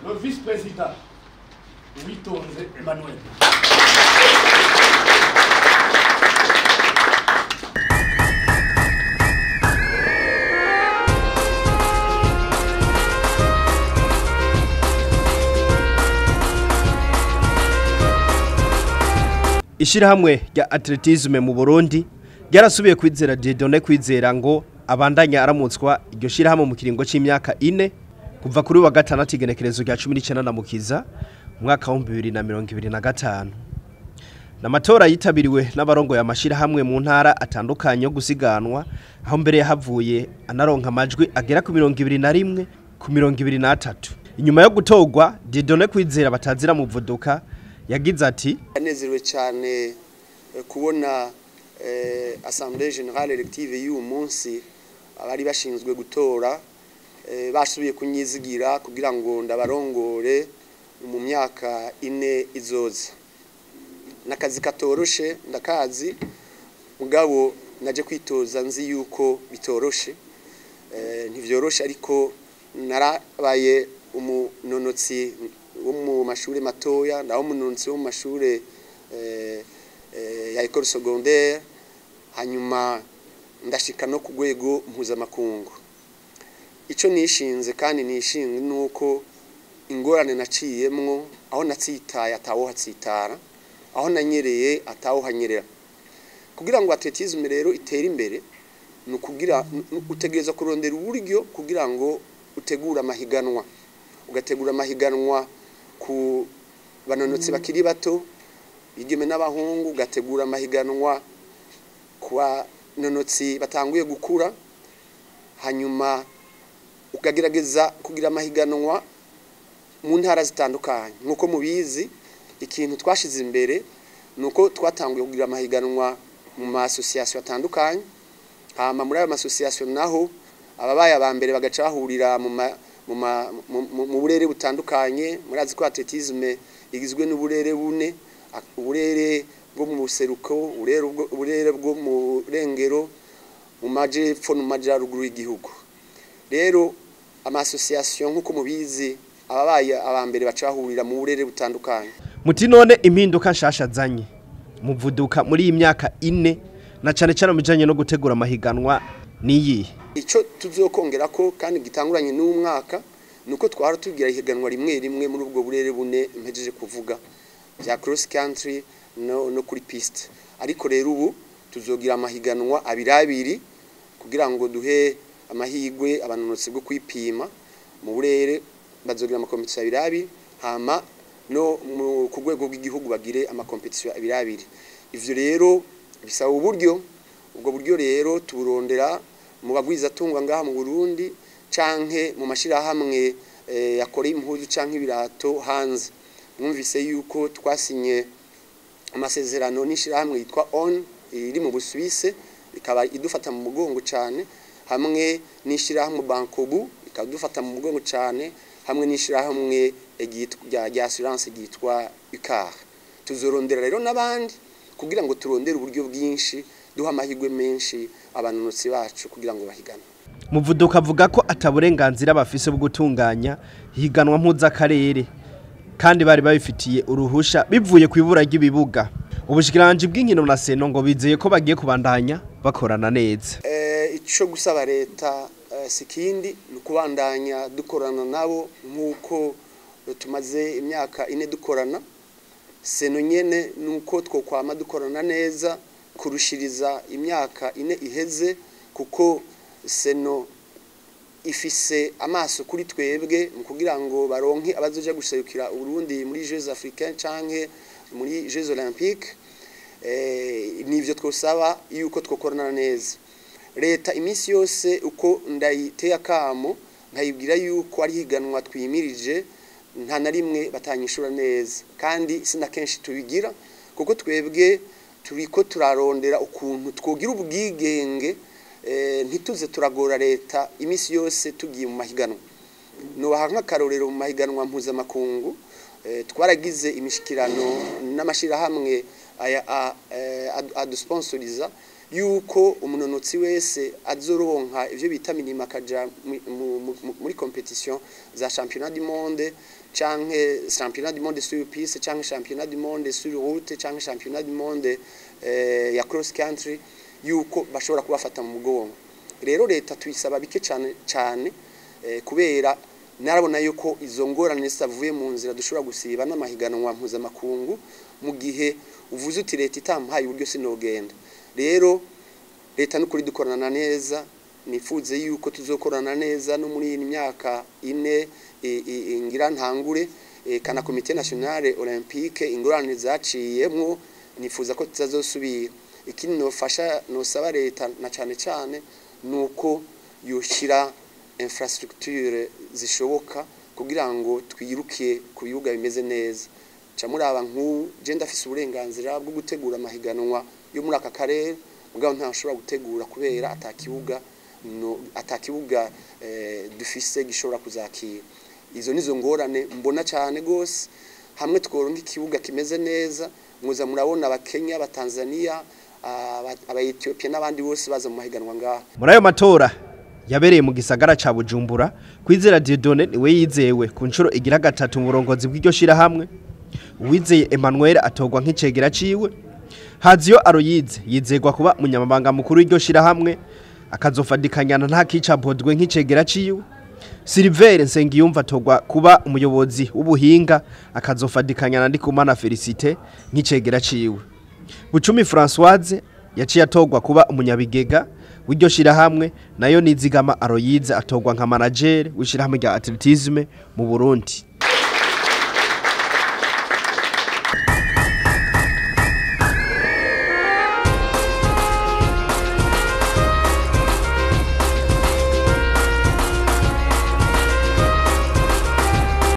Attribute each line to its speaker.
Speaker 1: Le vice-président, Uwitonze Emmanuel.
Speaker 2: Ishirahamwe rya atletisme mu Burundi ryarasubiye kwizera Dieudonné Kwizera ngo abandanya aramutswa iryo shirahamwe mu kiringo c'imyaka 4 kuva kuri wa gatandatu igenekerezo rya 19 na Mukiza umwaka wa 2025. Namatora yitabiriwe n'abarongo ya mashirahamwe mu ntara atandukanye yo gusiganwa, aho mbere yahavuye anaronka amajwi agera ku 21 ku 23. Inyuma yo gutogwa, Dieudonné Kwizera batazira muvuduka yagize ati:
Speaker 3: Anezerewe cyane kubona Assemblée Générale Élective y'uyu munsi abari bashinzwe gutora basubiye kunyizigira kugira ngo ndabarongore mu myaka 4 izoza. Nakazi katoroshe ndakazi, mugabo naje kwitoza nzi yuko bitoroshe, ntivyoroshe, ariko narabaye umunonotsi wo mu mashure matoya, naho umunonotsi wo mu mashure ya école secondaire, hanyuma ndashika no ku rwego mpuzamakungu. Ico nishinze kandi nishinze nuko ingorane naciyemwo, aho natsitaye atawo hatsitara, aho nanyereye atawo hanyerera. Kugira ngo atletisme rero itere imbere, nukugira utegereza kurondera uburyo kugira ngo utegura amahiganwa, ugategura amahiganwa ku banonotsi bakiri bato bigeme n'abahungu, ugategura amahiganwa ku banonotsi batanguye gukura, hanyuma ukagerageza kugira amahiganwa mu ntara zitandukanye. Nkuko mubizi, ikintu twashize imbere nuko twatanguye kugira amahiganwa mu ma association atandukanye. Hama muri ayo association naho ababaye aba mbere bagaca bahurira mu burere butandukanye. Murazi ko atletisme igizwe n'uburere bune: uburere bwo mu buseruko, uburere bwo mu rengero, mu majepfo no mu majaruguru y'igihugu. Rero ama association nkuko mubizi ababaye aba mbere baca bahurira mu burere butandukanye.
Speaker 2: Muti none impinduka nshasha zanye muvuduka muri iyi myaka 4 na cane cane mu bijanye no gutegura amahiganwa niyi?
Speaker 3: Ico tuzokongera ko kandi gitanguranye n'umwaka nuko twara tugira ihiganwa rimwe rimwe muri ubwo burere bune mpejeje kuvuga bya cross country no kuri piste, ariko rero ubu tuzogira amahiganwa abiri abiri kugira ngo duhe amahigwe abanonotsi bwo kwipima mu burere. Bazogira amakompetisiyo abiri abiri, hama no ku rwego rw'igihugu bagire amakompetisiyo abiri abiri. Ivyo rero bisaba uburyo, ubwo buryo rero tuburondera mu bagwizatunga ngaha mu Burundi canke mu mashirahamwe yakora impuzu canke ibirato hanze. Mwumvise yuko twasinye amasezerano n'ishirahamwe yitwa ON iri mu Busuwise, ikaba idufata mu mugongo cane, hamwe n'ishirahamwe Bankobu ikaba idufata mu mugongo cane, hamwe n'ishirahamwe rya assurance ryitwa UCAR. Tuzorondera rero n'abandi kugira ngo turondere uburyo bwinshi, duha amahirwe menshi abanonotsi bacu kugira ngo bahigane.
Speaker 2: Muvuduka avuga ko ataburenganzira bafise bwo gutunganya higanwa mpuzakarere kandi bari babifitiye uruhusha bivuye ku ibura ry'ibibuga. Ubushikiranganje bw'inkino na Seno ngo bizeye ko bagiye kubandanya bakorana neza.
Speaker 3: Ico gusaba leta sikindi ni ukubandanya dukorana nabo nkuko tumaze imyaka 4 dukorana. Seno nyene nuko twokwama dukorana neza kurushiriza imyaka 4 iheze, kuko Seno ifise amaso kuri twebwe mu kugira ngo baronke abazoja guserukira Uburundi muri Jeux Africains canke muri Jeux Olympiques. Nivyo twosaba yuko twokorana neza. Leta iminsi yose uko ndayiteye akamo nkayibwira yuko ari higanwa twimirije, nta na rimwe batanyishura neza, kandi sina kenshi tubigira kuko twebwe turiko turarondera ukuntu twogira ubwigenge, ntituze turagora leta iminsi yose tugiye mu mahiganwa. Nubaha nk'akarorero mu mahiganwa mpuzamakungu, twaragize imishikirano n'amashirahamwe adusponsoriza, Yuko umunonotsi wese azoronka ivyo bita minima, akaja muri compétition za championnat du monde, canke championnat du monde sur piste, canke championnat du monde sur route, canke championnat du monde ya cross country, yuko bashobora kubafata mu mugongo. Rero leta tuyisaba bike cyane cyane, kubera narabona yuko izo ngorane zitavuye mu nzira dushobora gusiba n'amahiganwa mpuzamakungu. Mu gihe uvuze uti leta itampaye uburyo sinogenda, rero leta n'ukuri dukorana neza. Nifuze yuko tuzokorana neza no muri iyi myaka 4 ngira ntangure kana Comité National Olympique. Ingorane zaciyemwo nifuza ko tuzazosubira. Ikindi nofasha, nosaba leta na cyane cyane, nuko yoshira infrastructure zishoboka kugira ngo twiruke ku bibuga bimeze neza. Ca muraba nk'ubu je ndafise uburenganzira bwo gutegura amahiganwa yo muri aka karere, mugabo ntashobora gutegura kubera atakibuga, no atakibuga dufise gishobora kuzakira. Izo nizo ngorane mbona cyane gose. Hamwe tworonka ikibuga kimeze neza, muza murabona abakenya, abatanzania, aba Ethiopia n'abandi bose baza mu mahiganwa ngaha.
Speaker 2: Muri ayo matora yabereye mu gisagara ca Bujumbura, Kwizera Dieudonné niwe yizewe ku nshuro igira gatatu mu burongozi bw'iryo shirahamwe. Uwizeye Emmanuel atorwa nk'icegera ciwe. Haziyo Aloyize yizegwa kuba munyamabanga mukuru w'iryo shirahamwe, akazofadikanyana nta kica Bodwe nk'icegera ciwe. Silver Nsengiyumva atorwa kuba umuyobozi w'ubuhinga, akazofadikanyana na Ndikumana Felicite nk'icegera ciwe. Bucumi Françoise yaciye atorwa kuba umunyabigega w'iryo shirahamwe, nayo Nizigama Aloyize atorwa nka manager w'ishirahamwe rya athlétisme mu Burundi.